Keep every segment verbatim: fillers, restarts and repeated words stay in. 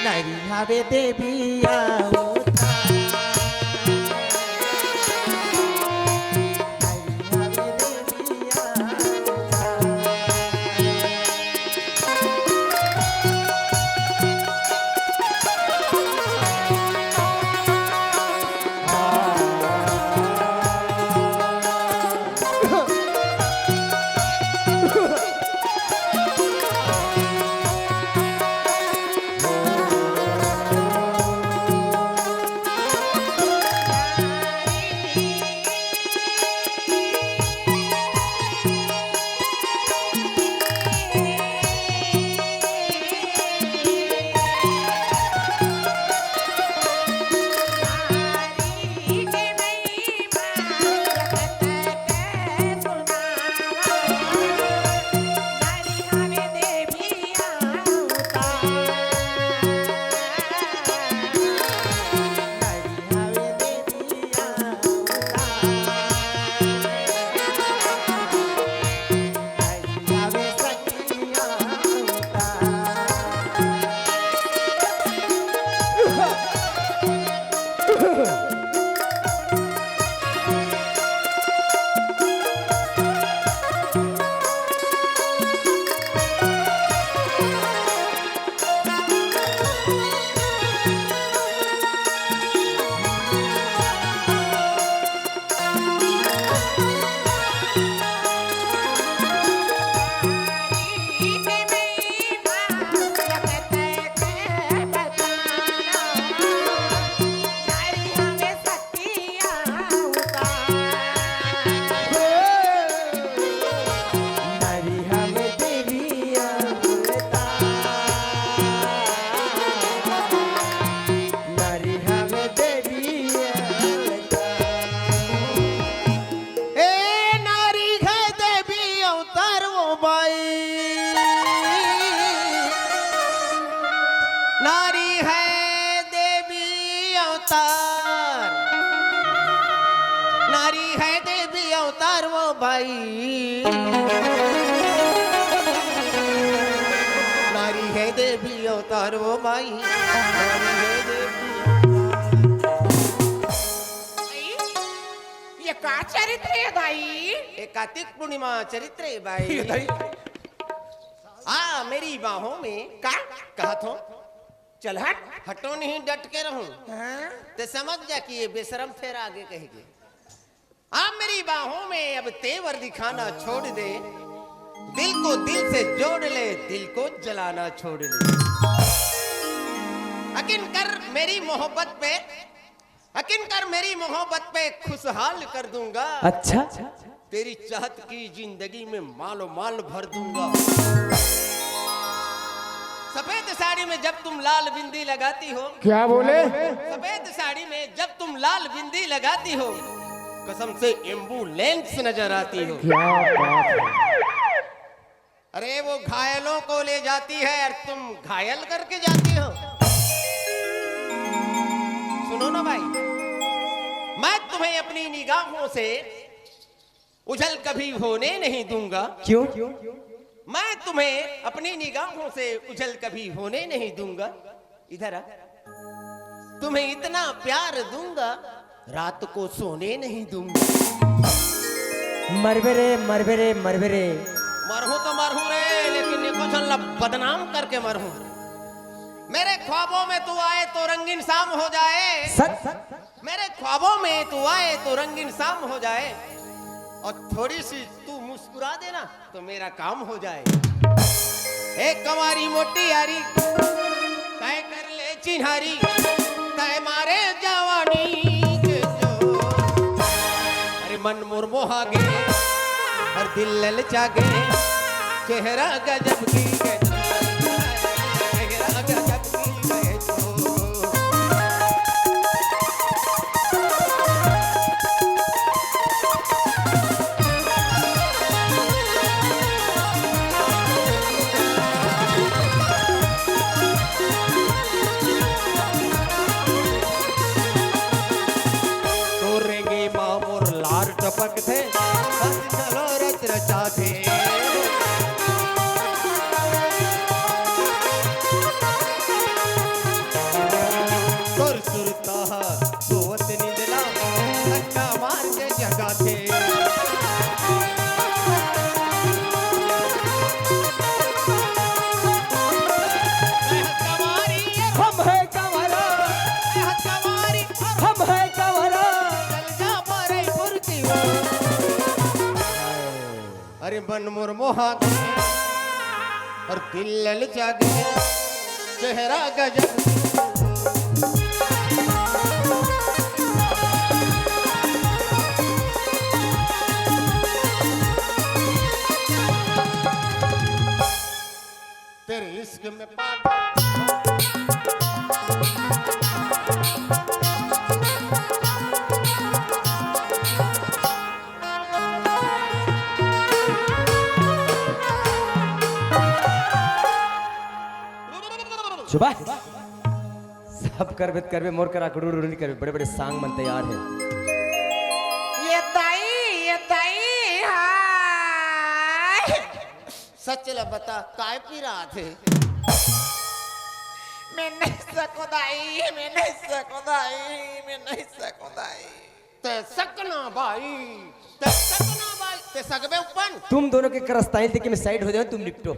नरी हवे देवी अवतार। नरी हवे देवी अवतार। ए नारी है देवी अवतार वो बाई, नारी है देवी अवतार, नारी है देवी अवतार वो बाई, नारी है देवी अवतार वो बाई, नारी है देवी अवतार। ये का चरित्र है भाई? ये कार्तिक पूर्णिमा चरित्र है भाई। ये भाई। आ मेरी बाहों में। का? कहा थो, चल हट, हटो नहीं, डट के रहूं। हाँ? ते समझ जा कि ये बेशरम फेर आगे कहेगी। आ मेरी बाहों में अब तेवर दिखाना छोड़ दे, दिल को दिल से जोड़ ले, दिल को जलाना छोड़ ले। यकीन कर मेरी मोहब्बत पे, यकीन कर मेरी मोहब्बत पे खुशहाल कर दूंगा। अच्छा। तेरी चाहत की जिंदगी में मालो माल भर दूंगा। सफेद साड़ी में जब तुम लाल बिंदी लगाती हो। क्या बोले? सफेद साड़ी में जब तुम लाल बिंदी लगाती हो, कसम से एम्बुलेंस नजर आती हो। क्या बात है। अरे वो घायलों को ले जाती है और तुम घायल करके जाती हो। सुनो ना भाई, मैं तुम्हें अपनी निगाहों से उझल कभी होने नहीं दूंगा। क्यों? मैं तुम्हें अपनी निगाहों से उझल कभी होने नहीं दूंगा। इधर आ। तुम्हें इतना प्यार दूंगा, रात को सोने नहीं दूंगा। मरबे रे, मरबे रे, मरबे रे। मरहूं तो मरहूं रे, लेकिन ये कुछ अल्लाह बदनाम करके मरहूं। मेरे ख्वाबों में तू आए तो रंगीन शाम हो जाए। सच। मेरे ख्वाबों में तू आए तो रंगीन शाम हो जाए, और थोड़ी सी तू मुस्कुरा देना तो मेरा काम हो जाए। ए कंवारी मोटी यारी, तय कर ले चिन्हारी, तय मारे जवानी के जोर। अरे मन मोर मोहा गे, हर दिल ललचा गे, चेहरा गजब की गे, चेहरा गजब की गे तो। तोर रेंगे मा मोर लार टपकथे, बस चलो रच रचाथे। बन मोर मोहा गे, अउ दिल ललचा गे, चेहरा गजब। तेरे इश्क में पागल। सुबह सब करबे त करबे, मोर करा गुड़गुड़ नहीं करबे। बड़े बड़े सांग मन तैयार हे। ये दाई, ये दाई, हाय। सच ल बता, काय पिरात हे? मैं नहीं सको दाई, मैं नहीं सको दाई, मैं नहीं सको दाई। ते सकना बाई, ते सकना बाई, ते सकबे उपन। तुम दोनों के करस्ताई देख के मैं साइड हो जाऊं, तुम निपटो।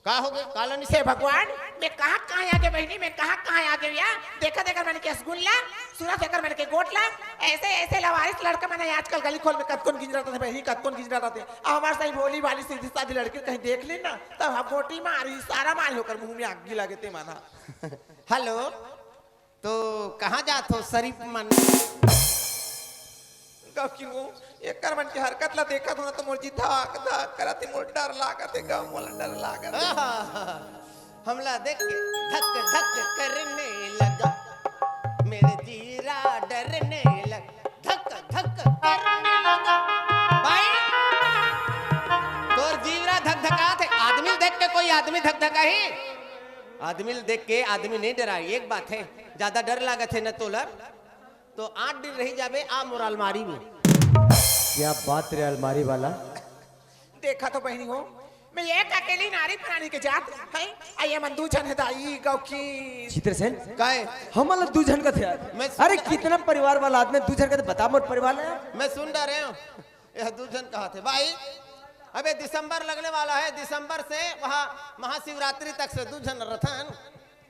का हो गे? काला निसे भगवान, मैं कहाँ कहाँ आ गे बहिनी, मैं कहाँ कहाँ आ गे या? देखा देखा मन के रसगुल्ला, सुना देखा मन के गोटला, ऐसे ऐसे लवारिस लड़का मन आजकल गली खोल में कतकोन गिंजरा रहते बहिनी, कतकोन गिंजरा रहते। अब हमारे सही भोली भाली सीधी सादी लड़की कहीं देख ले ना, तब हम गोटी मारी, सारा मारी होकर मुंह में आगी लगे ते माना। हेलो, तो कहाँ जात हो शरीफ मन? गौकी वो, एकर मन के हरकत ला देखत हो ना तो मोर जी धक धक करत हे, मोर डर लागत हे गा, मोला डर लागत हे। आहा, हमला देख के धक धक करने लगा, मेरे जीरा डरने लगा, धक धक करने लगा। भाई, तोर जीवरा धक धकात हे, आदमी देख के कोई आदमी धक धकाही? आदमी ल देख के आदमी नहीं डराय। एक बात हे, ज्यादा डर लागत हे न तोला, तो आठ दिन रही जाबे, आ मोर अलमारी में। क्या बात रे अलमारी वाला। देखा तो बहिनी हो, मैं एक अकेली नारी प्राणी के जात हे, आ ये मन दू झन हे दाई गौकी। चित्रसेन, काय? हमन ला दू झन कथे यार। मैं अरे कितना परिवार वाला आदमी, दू झन कथे, बता मोर परिवार ला यार। मैं सुन डरे हूँ। यह दू झन कहा थे भाई, अबे दिसंबर लगने वाला है, दिसंबर से वहाँ महाशिवरात्रि तक से दू झन रथन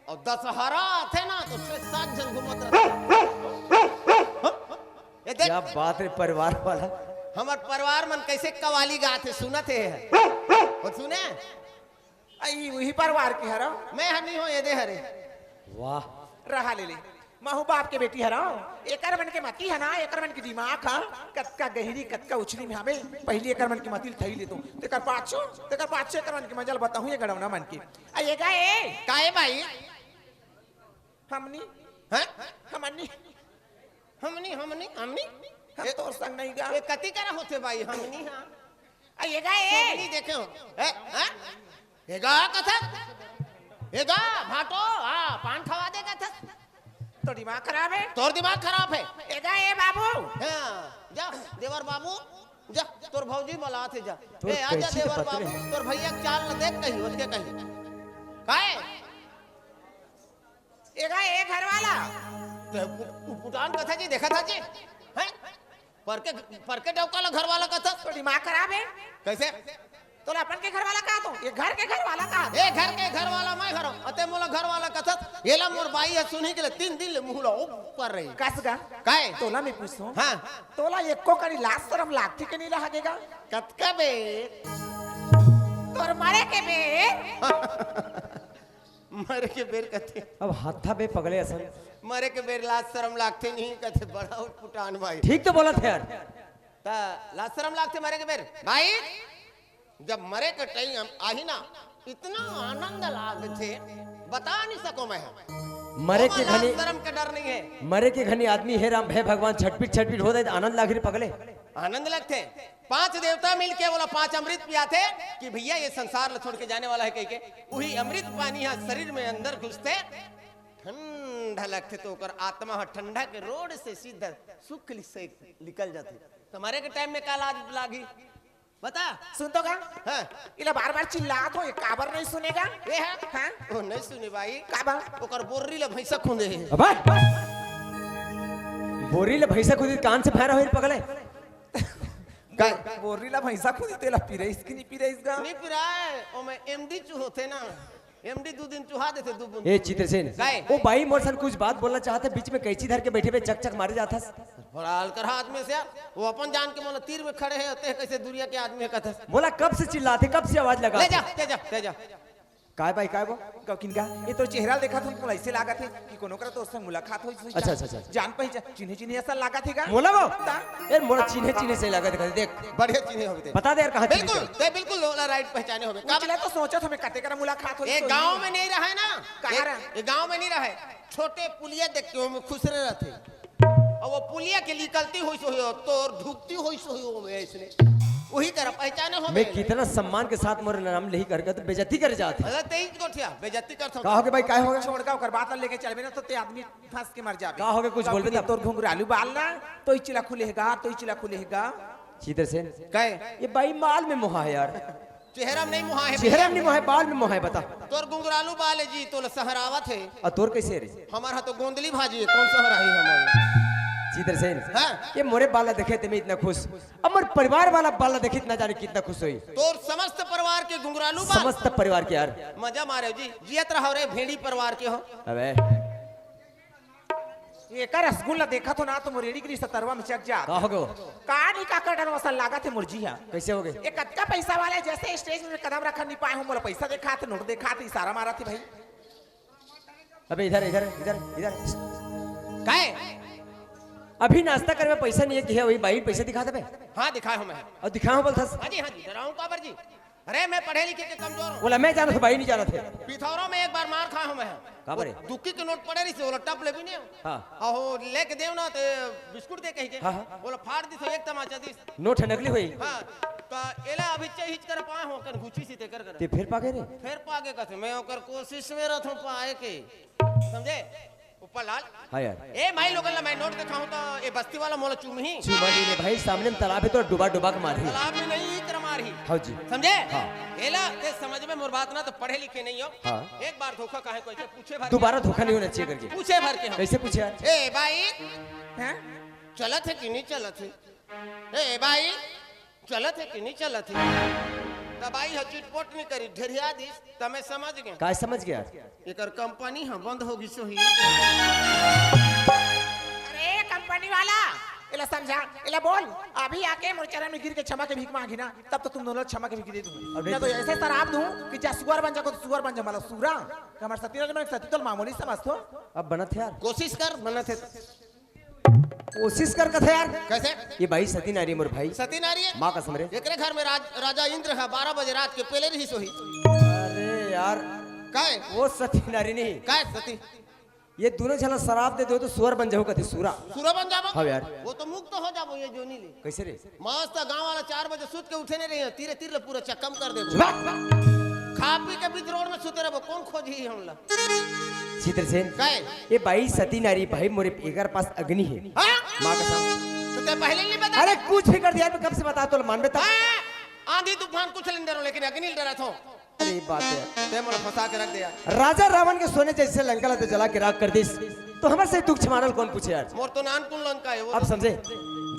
अउ दशहरा आथे ना तो छह सात झन घूमत रथन। ये देख, क्या बात रे परिवार वाला। हमर परिवार मन कैसे कवाली गात हे, सुनत हे। अउ सुने, आई उही परिवार के हरव। मैं हर नहीं हो, ये दे हरे। वाह। रहा ले ले। महू बाप के बेटी हरव। एकर मन के मती हे ना, एकर मन के दिमाग हा, कतका गहिरी, कतका उछली में हवे। पहिली एकर मन के मती ल थई लेतो। तेकर पाछू, तेकर पाछू एकर मन के मजा ल बताहूँ ये गड़ौना मन के। आ ये गा ए? काय भाई? हमनी। हैं? हमनी। हमनी, हमनी, हमनी? हम ए, तोर संग नहीं गा। ए, कति करा होथे भाई, हमनी, हाँ। आ, ये गा, ए। हमनी देखे हो। ए, हाँ? ये गा कथक? ये गा, भाटो, हाँ, पान खवा दे कथक। तो दिमाग खराब हे? तोर दिमाग खराब हे। ये गा, ए बाबू। हाँ, जा, देवर बाबू, जा, तोर भौजी बलात हे, जा। तोर ए, आजा, कैंची के देवर पतरे। बाबू, तोर भैया के चाल ल देख कहीं, ओतके कहीं। काय? एगा ए घर वाला। ते उ-, उ-, पुटान कथा जी, देखा था जी? हैं? परके, परके डौका ला घर वाला कथा? तो दिमाग खराब हे? कैसे? तोला अपन के घर वाला कहा तो? ये घर के घर वाला कहा तो? ए घर के घर वाला मैं हरव, अते मोला घर वाला कथा? येला मोर बाई ह सुनही के ले तीन दिन ले मुंह ला ऊपर रही। कस गा? काय? तोला मैं पूछूं? हाँ। तोला एको कनी लाज शरम लागथे के नहीं लागेगा? कतका बेर? तोर मरे के बेर? मरे के बेर कथे। अब हाथा बे पगले असन। मरे के बेर लाज शरम लागथे नहीं कथे, बड़ा उटपुटान भाई। ठीक तो बोलत हे यार। ता लाज शरम लागथे मरे के बेर। भाई, जब मरे के टाइम आही ना, इतना आनंद लागथे, बता नहीं सको मैं। मरे के ओमा लाज घनी शरम के डर नहीं हे। मरे के घनी आदमी हे राम, हे भगवान, छटपिट छटपिट हो जाए त आनंद लाग रे पगले। आनंद लगथे। पांच देवता मिलके बोला, पांच अमृत पियाथे कि भैया ये संसार ल छोड़ के जाने वाला है कह के, वही अमृत पानी हा शरीर में अंदर घुसथे, ठंडा लगथे तो ओकर आत्मा हा ठंडा के रोड से सीधा सुख से निकल जाथे। त मरे के टाइम में का लाज लागी? बता। सुन तो का? हाँ। इला बार-बार चिल्लात हो, ये काबर नहीं सुनेगा? ये है? हाँ? ओ, नहीं सुने भाई। काबर? ओकर बोर्री ला भैंसा खुंदे हे। अबे! बोर्री ला भैंसा खुंदे, कान से फायरा होई पगले। का? बोर्री ला भैंसा खुंदे, तेला पिरइस कि नहीं पिरइस गा? नहीं पिराए, ओमे एमडी चूहोथे ना। एमडी दू दिन चुहा देथे, दू बूंद। ए चित्रसेन, काय? ओ भाई मोर सन कुछ बात बोलना चाहत हे, बीच में कैंची धर के बैठे बे, चक चक मारे जात हस। और आल कर हाथ में से यार, वो अपन जान के मोला तीर में खड़े हे, ते कैसे दुरिया के आदमी हे कथे। मोला कब से चिल्लाथे, कब से आवाज लगा? ले जा, ले जा, ले जा। काय भाई, काय वो? कब किन का? ये तो चेहरा देखा था, मोला ऐसे लागत हे कि कोनो करा तो उससे मुलाकात होई, होई अच्छा, जा। अच्छा, अच्छा। जान पहचान, चिन्हे, चिन्हे ऐसा लागत हे का? मोला वो? ता? यार, मोला चिन्हे, चिन्हे से लागत हे, देख। बढ़िया चिन्हे होबे ते। बता दे यार, कहाँ चिन्हे बिल्कुल, से? ते बिल्कुल ओला राइट पहचाने होबे। का उचला तो सोचा था मैं, कते करा मुलाकात होई, ये तो गाँव ये। में नहीं रहा है ना? कहाँ ये, रहा? ये गाँव में नहीं रहा है। छोटे पुलिया देख के वो खुसरे रहते। और वो पुलिया के निकलती होइस होही, तोर ढुकती होइस होही वो में इसने। वही करा पहचाने हो मैं मैं। कितना सम्मान के साथ मोर नाम लेही करके तो बेइज्जती करे जात हे। अरे तेईस गोठिया, बेइज्जती करत हो। का होगे भाई, काय होगे? छोड़ का ओकर बात लेके चलबे ना तो ते आदमी फंस के मर जाबे। का होगे, कुछ का बोलबे होगे? तब? तोर घुंघरालू बाल ना, तो इचला खुलेगा, तो इचला खुलेगा। चित्रसेन। काय? ये बाई माल में मोहा हे यार। चेहरा में नहीं मोहा हे चेहरा में भैया। नहीं मोहा हे, बाल में मोहा हे, बता। तोर गुंगरालू बाल हे जी, तोला सहरावत हे। अउ तोर कैसे रे? हमार हा तो गोंदली भाजी हे, कौन सहराही हमार? चित्रसेन। हाँ। ये मोरे बाल ला देखे ते मैं इतना खुश, अब मोर परिवार वाला बाल ला देखे इतना जाने कितना खुश होही। तोर समस्त परिवार के गुंगरालू बाल। समस्त परिवार के यार। मजा मारे जी, जियत रहो रे भेड़ी परिवार के हो। अबे। एकर रसगुन ला देखत हो ना तो मोर एड़ी के सतरवा में चक जात। का होगे? का नहीं का कर डरो असन लागत हे मोर जी हा। कैसे होगे? ये कतका पैसा वाला हे, जैसे स्टेज में कदम रखन नहीं पाए हो, मोला पैसा देखात, नोट देखात, इशारा मारत हे भाई। अबे इधर, इधर, इधर, इधर। काय? अभी नाश्ता करबे पैसा नहीं हे, कि हे वही बाई पैसा दिखा देबे। हाँ, दिखाए हो मैं। अउ दिखाए हो बोलथस। हाँ जी, हाँ जी, डराऊं काबर जी? अरे, मैं पढ़े लिखे के कमजोर हूँ। बोला, मैं जानत हूँ भाई, नहीं जानत हे। पिथौरा में एक बार मार खाए हूँ मैं। का बरे? वो दुक्की के नोट पड़े रहिस हे, बोला, टप ले भी नहीं। हाँ। अहो, लेके देव ना, ते बिस्कुट दे कही के। हाँ, हाँ। बोला, फाड़ दिस, एक तमाचा दिस। नोट हे, नकली होही। हाँ, तो एला अभी चे हिच कर पाए हूँ, कन घुची सी ते कर कर। ते फिर पागे रे? फिर पागे कथे, मैं ओकर कोशिश में रहत हूँ पाए के। समझे? ऊपर लाल। हाँ यार। ए माई लोगन ला मैं नोट देखाऊं तो ए बस्ती वाला मोला चूमही। चूमा नहीं रे भाई, सामने में तालाब हे तो डुबा डुबा के मारही। तालाब में नहीं, इतर मारही। हाँ जी। समझे? हाँ। एला ते समझ में मोर बात ना तो पढ़े लिखे नहीं हो। हाँ। एक बार धोखा काहे कोई के पूछे भर के। दोबारा धोखा नहीं होना चाहिए करके। पूछे भर के हम। कैसे पूछे यार? ए बाई, हैं? चलत हे कि नहीं चलत हे? ए बाई, चलत हे कि नहीं चलत हे? त बाई ह चिटपट नहीं करी, ढेरिया दिस, त मैं समझ गेंव। काय समझ गे? एकर कंपनी ह बंद हो गिस होही। अरे कंपनी वाला, एला समझा, एला बोल, अभी आके मोर चरण में गिर के क्षमा के भीख मांगी ना, तब तो तुम दोनों ला क्षमा के भीख दे दूंगा। अब नहीं ना तो तो ऐसे शराप दूं कि जा सुअर बन जा, को तो सुअर बन जा, मतलब सूरा। कि हमारे सती ना तो मैं सती तो मामूली समझत हो। अब बनत हे यार। कोशिश कर, बनत हे। कोशिश कर कथे यार। कैसे? ये बाई सती नारी हे मोर भाई। सती नारी हे? माँ कसम रे। एकरे घर में राज-, राजा इंद्र ह बारह बजे रात के पेले रहिस होही। अरे यार। काय? वो सती नारी नहीं। काय सती? ये दोनों झन ला शराप दे दो तो सुअर बन जाहू कथे, सूरा। सूरा बन जाबो? हाँ यार। वो तो मुक्त हो जाबो ये जोनी ले। कैसे रे? मस्त गांव वाला चार बजे सुत के उठे नहीं रही, तीरे तीर ले पूरा चक्कम कर देबो। वाह! खा पी के बीच रोड में सुते रहबो, कौन खोजही हमला? चित्रसेन। काय? ये बाई सती नारी भाई मोरे एकर पास अग्नि हे। हाँ? माँ कसम। तो ते पहले नहीं बता? अरे कुछ भी कर दिया, मैं कब से बता तो मानबे तब। हाँ? आंधी तूफान कुछ नहीं डरो, लेकिन अग्नि डरत हो। अरे बात हे। ते मोला फंसा के रख दे यार। राजा रावण के सोने जैसे लंका ला तो जला के राख कर दिस, तो हमर से दुख छिमानल कौन पूछे यार? मोर तो नानकुन लंका हे वो। अब समझे?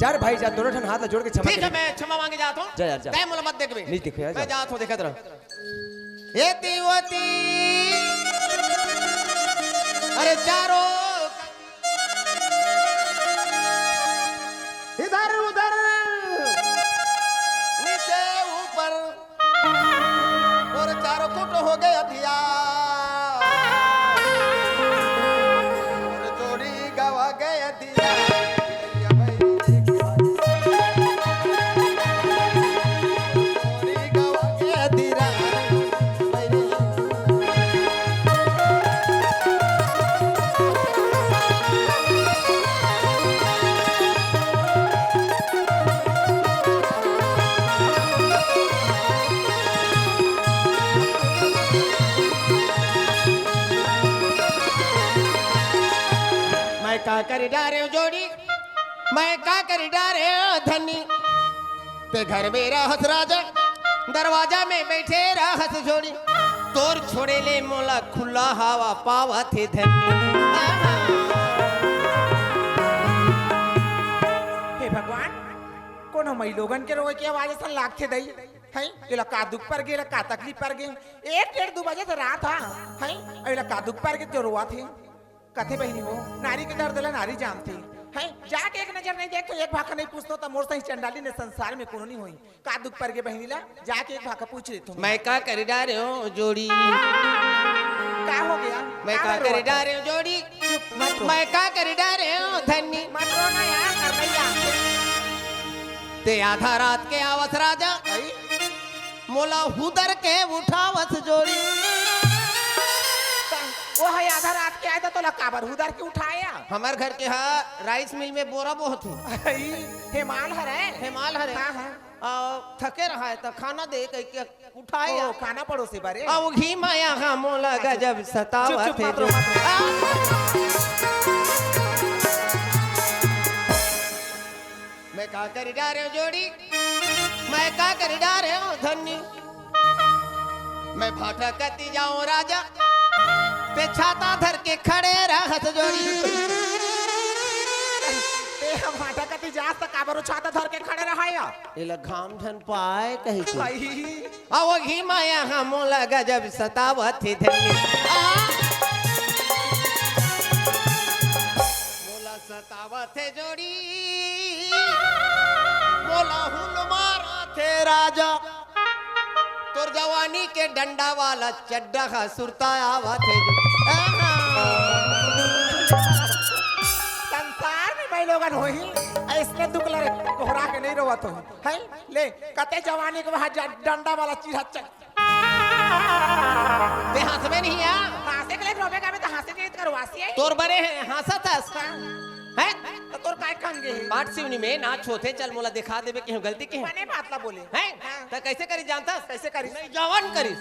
जा रे भाई जा, दोनों ठन हाथ ला जोड़ के क्षमा ठीक हे, करी। मैं क्षमा मांगे जात हूँ। जा यार, जा। तैं मोला मत देखबे। नहीं देखो यार, मैं जा। जात हूँ, देखत रह। एती ओती। अरे चारों इधर उधर। नीचे ऊपर। और चारों कुट हो गए धिया। और जोड़ी गवा गए धिया। मैं का कर डारे जोड़ी, मैं का कर डारे धनी। ते घर में रहस राजा, दरवाजा में बैठे रहस जोड़ी। तोर छोड़े ले मोला खुला हवा पावत हे धनी। हे भगवान, कोनो मई लोगन के रोए के आवाज असन लागथे दई। हैं? एला का दुख पर गे, एला का तकलीफ पर गे? एक डेढ़ दू बजे तो रात हा, हैं? एला का दुख पर गे जो रोवत हे? कथे बहिनी हो, नारी के दर्द ला नारी जानथे। हैं, जाके एक नजर नहीं देखथों, एक भाखा नहीं पूछथों, त मोर सही चंडाली ने संसार में कोनो नहीं होई। का दुख पर गे बहिनी ला, जाके एक भाखा पूछ लेथों। मैं का कर डारे हो जोड़ी। का हो गया? मैं का का कर रोवत हस? डारे हो जोड़ी। चुप, मत रो। मैं का कर डारे हो धन्नी। मत रो ना यार, कर भैया। ते आधा रात के आवस राजा। आई? मोला हुदर के उठावस जोड़ी। वो है आधा रात के आए त तोला काबर हुदर के उठाया? हमर घर के हा राइस मिल में बोरा बोहत हूँ। आई, हेमाल हरे? हेमाल हरे। हाँ, हाँ। आ, थके रहा है त खाना दे कह के उठाया। ओ, खाना पड़ोसे बारे? आ, वो घी माया हा मोला अच्छा। गजब सतावत चुप, चुप, है मत रो, जो। मत रो। आ। मैं का कर डारे हो जोड़ी, मैं का कर डारे हो धन्नी। मैं भाटा कती जाऊं राजा, ते छाता धर के खड़े रहत जोड़ी। ते ह भाटा कती जास त काबर ओ छाता धर के खड़े रहा या? एला घाम झन पाए कही के। भाई। आ वो घी माया हा मोला गजब सतावत हे धन्नी। आ। मोला सतावत हे जोड़ी, मोला हुल मारत हे राजा, तोर जवानी के डंडा वाला चड्डा हा सुरता आवत हे जोड़ी। आहा। संसार में मैं लोगन होही, अइसने दुख ल गोहरा के नहीं रोवत होही। हैं? ले, कते जवानी के वहाँ जा-, डंडा वाला चीज हच्चक। ते हंसबे नहीं आ? हंसे के लिए रोबे का, मैं तो हंसे के लिए करवासी है। तोर बने हैं, हंसत हस। हाँ। हैं? तो तोर काय काम गे हे? पाट सिवनी में नाच होथे, चल मोला दिखा देबे कि हम गलती के हैं। बने बात ला बोले। हैं? हाँ। त कैसे करी जानता? कैसे करी? नहीं जावन करिस।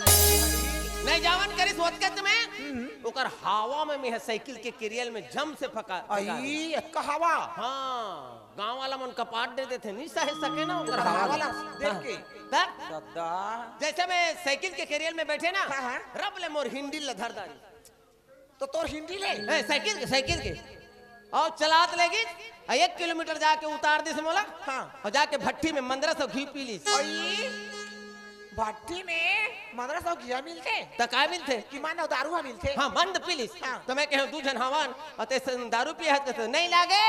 नहीं जावन करिस, होत के तुम्हें? हम्म। ओकर हवा में मैं साइकिल के केरियल में जम से फका, फका आई, अतका हवा। हाँ। गांव वाला मन कपाट दे देथे, नहीं सहे सके ना ओकर गांव हवा वाला ला। देख हाँ। के। तब? सदा। जैसे मैं साइकिल के केरियल में बैठे ना, हाँ, हाँ। रब ले मोर हिंडी ल धर डारी। तो तोर हिंडी ले? ए, साइकिल के, साइकिल के। अउ चलात लेगिस, अउ एक किलोमीटर जाके उतार दिस मोला। हाँ। अउ जाके भट्टी में मंदरा सौ घी पी लिस। अई, भट्टी में मंदरा सौ घिया मिलथे? त का मिलथे? कि मानो दारू हा मिलथे? हाँ, मंद पी लिस। हाँ। त मैं कहेंव, "दू झन हवन, अउ ते सन दारू पिए हस?" कथे, "नहीं लागे।"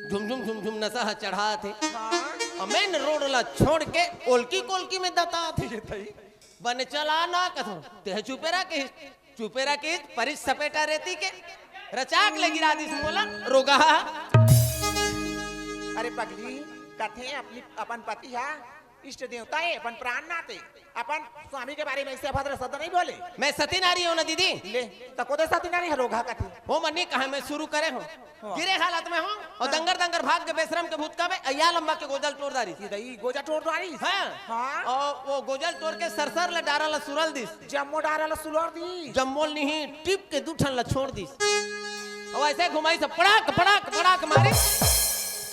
झुम झुम झुम झुम नशा हा चढ़ात हे। हाँ। अउ मेन रोड ला छोड़ के ओलकी कोलकी में दतात हे। ये तई। बने चला ना कथों, ते ह चुपे रह के, चुपे रह के, परिस सपेटा रेती के, रचाक ले गिरा दिस मोला रोगहा। अरे पगली, कथे अपनी, अपन पति हा इष्ट देवता हे, अपन प्राणनाथ हे, अपन स्वामी के बारे में ऐसे अभद्र शब्द नहीं बोले। मैं सती नारी हूँ ना दीदी। ले, त कोदे सती नारी हा रोगहा कथे। वो मन्नी कहा मैं शुरू करे हूँ। हाँ। गिरे हालत में हूँ और हाँ। दंगर दंगर भाग के बेशरम के भूत का में अया लंबा के गोजल टोर डारिस। ये दई गोजा टोर डारिस? हाँ। हाँ। और वो गोजल टोर के सरसर ले डारा ला सुरल दिस। जम्मो डारा ला सुलर दिस। जम्मो नहीं, टिप के दू ठन ला छोड़ दिस। और ऐसे घुमाई से पड़ाक, पड़ाक, पड़ाक मारे।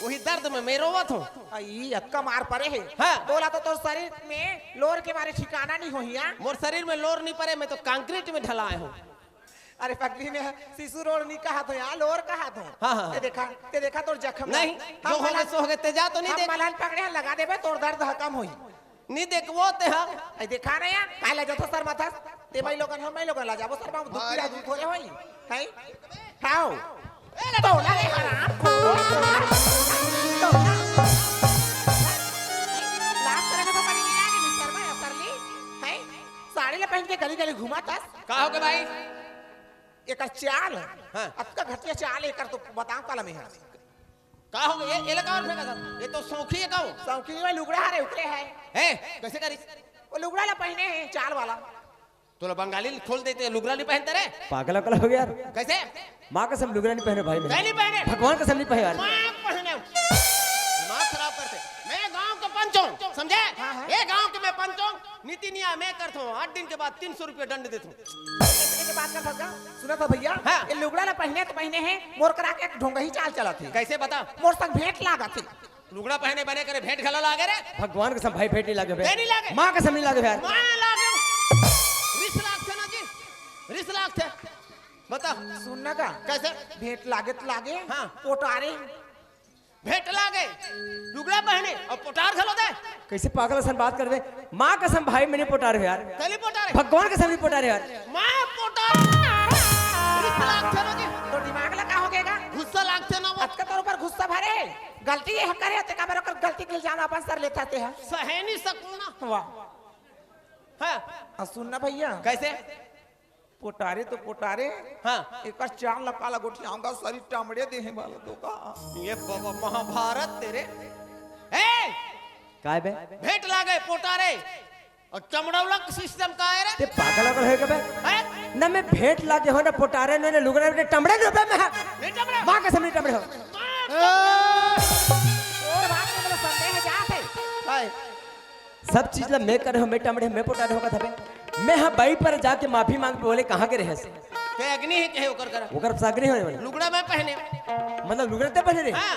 वही दर्द में मैं रोवत हूँ। आई, अक्का मार परे हे। हाँ। तोला तो तोर शरीर में लोर के मारे ठिकाना नहीं होही, हाँ? मोर शरीर में लोर नहीं परे, मैं तो कंक्रीट में ढलाए हूँ। अरे पगली ने शिशु रोड नहीं कहा तो यार, लोर कहा तो। हाँ, हाँ। ते देखा, ते देखा तोर जख्म नहीं, ला। जो हम होगे मलान, सो होगे, ते जा तो नहीं हम देख। मलान पकड़े हैं, लगा देबे, तोर दर्द ह कम होई। नहीं देखबो ते हा। ए देखा ना यार, काय ला जाथस शर्माथस? ते भाई लोगन, हम भाई लोगन ला जाबो शर्मा, दुख पीड़ा दूर थोड़े होई। हैं? हाओ। ए, तो ना रे हराम खोर, तो ना, तो ना। लाज करे के तो बनी नहीं आगे, शर्मा या सरली। हैं? साड़ी ला पहन के गली गली घुमाथस। का होगे भाई? एकर चाल, हाँ। अतका घटिया चाल एकर तो बताओ काला में है। का होगे? ये, ये लगा और फेंका था। ये तो सौखी है का हो? सौखी में लुगड़ा हरे उतरे है। हैं? कैसे करिस? वो लुगड़ा ला पहने है, चाल वाला। तोला बंगाली खोल देते, लुगड़ा नहीं पहनते रे। पागल अकल हो गया यार। कैसे? माँ कसम लुगड़ा नहीं पहने भाई मैं। नहीं, नहीं पहने। भगवान कसम नहीं पहने यार। माँ पहने। दिमाग खराब करते। मैं गांव का पंच हूँ, समझे? हाँ, हाँ। ये गांव के मैं पंच हूँ, नीति नियम मैं करता हूँ, आठ दिन के बाद तीन सौ रुपया दंड देता हूँ। इतने के बात का फंसा। सुना था भैया, हाँ। ये लुगड़ा ला पहने तो पहने हैं, मोर करा के एक ढोंगही चाल चला थे। कैसे बता? मोर संग भेंट लागा थे। लुगड़ा पहने बने करे भेंट घला लागे रे। भगवान कसम भाई भेंट नहीं लागे बे। नहीं लागे। माँ कसम नहीं लागे यार। माँ लागे। रिस लागथे ना जी, रिस लागथे। बता। सुन ना का? कैसे? भेंट लागे तो लागे। हाँ। पोटारे। भेंट लागे, लुगड़ा पहने और पोटार घलो दे। कैसे पागल असन बात करबे? माँ कसम भाई, मैं नहीं पोटार हूँ यार। कली पोटार है? भगवान कसम नहीं पोटार हूँ यार। माँ पोटार। रिस लागथे ना जी। तो दिमाग ला का हो गएगा? गुस्सा लागथे ना वो। अतका तोर गलती ये करे, ते काबर ओकर गलती के इल्जाम अपन सर लेथा ते ह? सहे नहीं सकूं ना। वाह। हाँ। आ, सुन ना भैया। कैसे? पोटारे तो पोटारे। हाँ। एकर चाल ला काला गोठियाऊंगा, सरी टमड़े देहे वाला तो का। ये बाबा महाभारत तेरे। ए! काय बे? भेंट लागे पोटारे। अउ टमड़ौला के सिस्टम का हे रे? ते पागल वागल होय का बे? हैं? ना मैं भेंट लागे हों ना पोटारे, ना लुगरा, ना टमड़े नो बे मैं। नहीं टमड़े? माँ कसम नहीं टमड़े हों। तोर बात में मोला संदेह जात हे। काय? सब चीज ला मैं करे हों, मैं टमड़े हों, मैं पोटारे हों कथे बे। मैं हा बाई पर जाके माफी मांग के बोलेंव, कहाँ गे रहेस? ते अग्नि हे कहे ओकर करा। ओकर से अग्नि होय बे। लुगरा मैं पहने। मतलब लुगरा ते पहने रे? हाँ।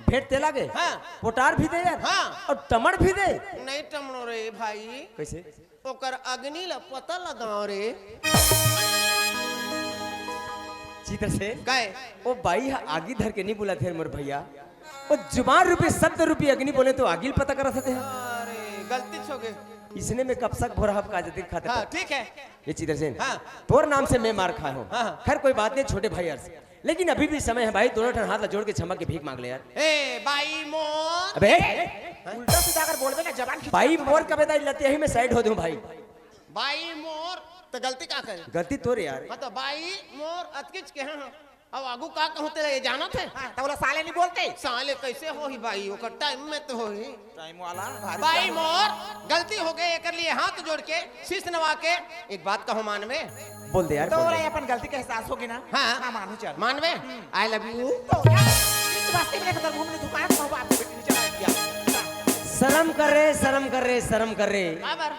भेंट ते लागे? हाँ। पोटार भी दे यार। हाँ। अउ टमड़ भी दे। नहीं टमड़ों रे भाई। कैसे? ओकर अग्नि ला पता लगाओ रे। चित्रसेन। काय? ओ बाई हा आगी धर के नहीं बोलथे मोर भैया। ओ जुबान रूपी, शब्द रूपी अग्नि बोले तो आगी ल पता करथे। अरे, गलती हो गे। इसने में कब तक भोरा हब का जतिक खाते हाँ, पर। ठीक हे। ये चित्रसेन। हाँ। तोर नाम से मैं मार खाए हों। हाँ, हाँ। खैर कोई बात नहीं, छोटे भाई यार से। लेकिन अभी भी समय हे भाई, दोनों ठन हाथ ला जोड़ के क्षमा के भीख मांग ले यार। ए, बाई मोर। अबे। उल्टा सीधा अगर बोलबे ना, जबान खींच बाई मोर कबे दाई लतिया ही में side हो दूं भाई। बाई मोर, त गलती का करे? गलती तोर यार। हाँ, त बाई मोर अतकिच के, हाँ, हाँ। अब आगू का कहूं तेला ये जानत हे? हाँ, त ओला साले नहीं बोलते। साले कैसे होही बाई, ओकर time में तो होही। Time वाला, भारी बाई time। मोर, गलती हो गे, एकर लिए हाथ जोड़ के, शीश नवा के, एक बात कहूं मान में। बोल दे यार, तो बोल ओला दे। अपन गलती के एहसास हो गे ना? हाँ। हाँ, मानू चल। मान में? हम्म। I love you। तो यार, इस वास्ते मैंने तो मुंह में दुकान में बाप को बेटी चला दिया। शर्म कर रे, शर्म कर रे, शर्म कर रे। काबर?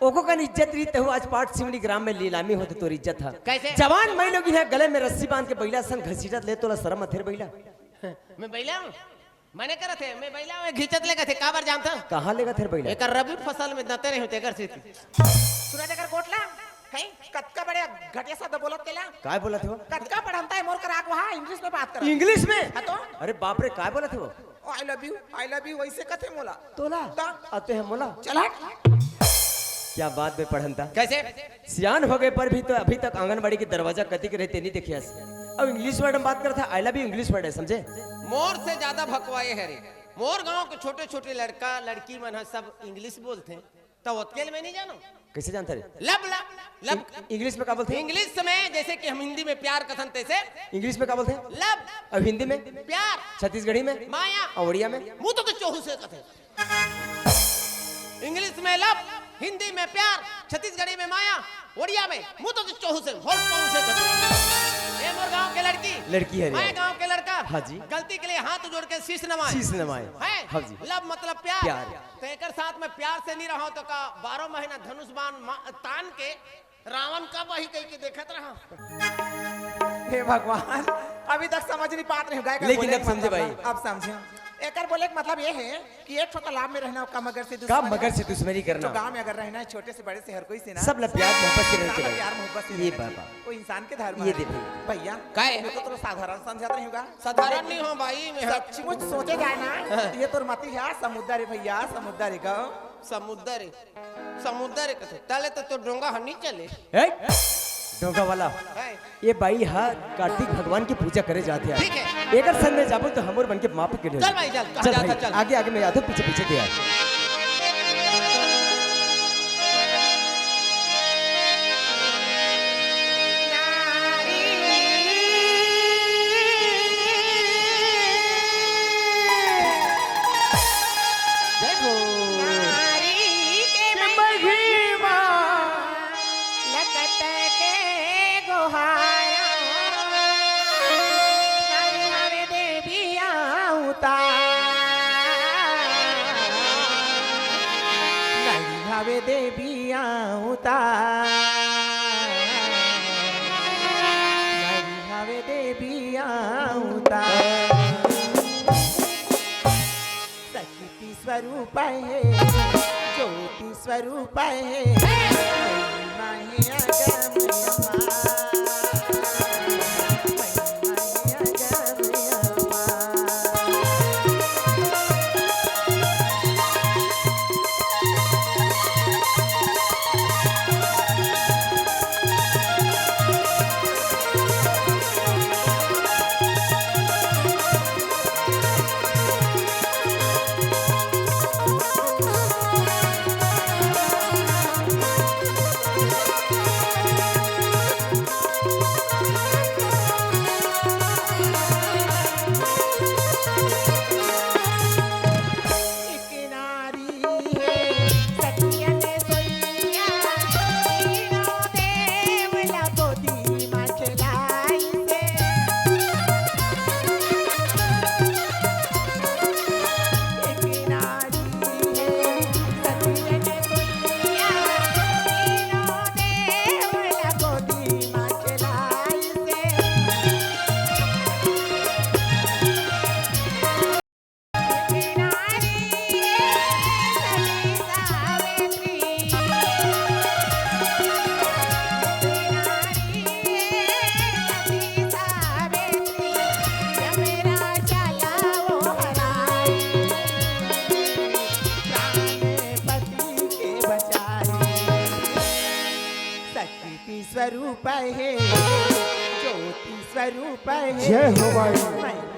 ओको कन इज्जत रही, तेहू आज पाट सिमड़ी ग्राम में लीलामी होते तोर इज्जत ह। कैसे? जवान माई लोग इहाँ गले में रस्सी बांध के बइला सन घसीटत ले, तोला शर्म आथे रे बइला? मैं बइला हूँ? मने करत हे, मैं बइला हूँ, घींचत लेगथे, काबर जानथस? कहाँ लेगथे रे बइला? एकर रबी फसल में दते रहे हो, तेकर सेती। सुना देकर गोटला, हैं? कतका बड़े घटिया शब्द बोलत तेला? काय बोलत हो? कतका पढ़ंता हे मोर करा के वहाँ English में बात करत। English में? हाँ तो? अरे बाप रे, काय बोलत हो? I love you, I love you, वइसे कथे मोला। तोला? ता? अते हे मोला? चल हट। क्या बात बे पढ़ंता। कैसे? सियान हो गे पर भी तो अभी तक आंगनबाड़ी के दरवाजा कति के रहे ते नहीं देखियास। अब English word में बात करत हे, I love you English word हे, समझे? मोर से ज्यादा भकवाए हे रे। मोर गांव के छोटे-छोटे लड़का, लड़की मन ह सब English बोलथे। त ओतके ल मैं नहीं जानों। कैसे जानता रे? Love, love, love। Eng-, English में का बोलथे? English में जैसे कि हम हिंदी में प्यार कथन तैसे। English में का बोलथे? Love। अउ हिंदी में? प्यार। छत्तीसगढ़ी में? माया। अउ उड़िया में? मुँह तो के चोहू से कथे। English में love, हिंदी में प्यार, छत्तीसगढ़ी में माया, उड़िया में मुँह तो के चोहू से, होठ पहुँच से कथे। ए मोर गांव के लड़की। लड़की हे रे। मैं गांव के लड़का। हाँ जी। गलती के लिए हाथ जोड़ के शीश नवाए। शीश नवाए। हैं? हाँ जी। Love मतलब प्यार। प्यार। त एकर साथ में प्यार से नहीं रहो त का बारह महीना धनुष बाण मा-, तान के रावण कब आही कहि के देखत रहा। हे भगवान, अभी तक समझ नहीं पात रहे हो, गाय का लेकिन बोले अब समझे मतलब भाई। ना, अब समझे। एकर बोले के मतलब ये हे कि एक ठो तालाब में रहना, का मगर से का दुश्मनी मगर से दुश्मनी करना। तो गांव में अगर रहना हे, छोटे से बड़े से हर कोई से ना, सब ला प्यार मोहब्बत से रहना सब ला चाहिए। प्यार मोहब्बत से ये रहना बाबा। चाहिए। वो इंसान के धर्म ये हे। दे भाई। भैया, काय? मैं तो तोला साधारण समझत रही हूँ गा। साधारण नहीं हो भाई, मैं सचमुच सोचे जाए ना, हाँ। ये तोर मती हे समुद्र हे भैया, समुद्र हे गा। समुद्र हे, समुद्र हे कथे, ताले तो तोर डोंगा ह नहीं चले। ए? डोंगा वाला। हैं? ये बाई हा कार्तिक भगवान की पूजा करे जात हे। ठीक हे। एकर संग में जाबो तो हमर मन के माफ के चल भाई, चल, चल, चल भाई, चल। आगे, आगे मैं जाथों, पीछे, पीछे दे आ। जय हो। नारी के महिमा। लगत के गोहारा, नारी हवे देवी अवतार। नारी हवे देवी अवतार। नारी हवे देवी अवतार। शक्ति स्वरूप हे, ज्योति स्वरूप हे, महिमा हे अगम अपार, महिमा हे अगम अपार। रूप हे, ज्योति स्वरूप हे। जय हो भाई। मैं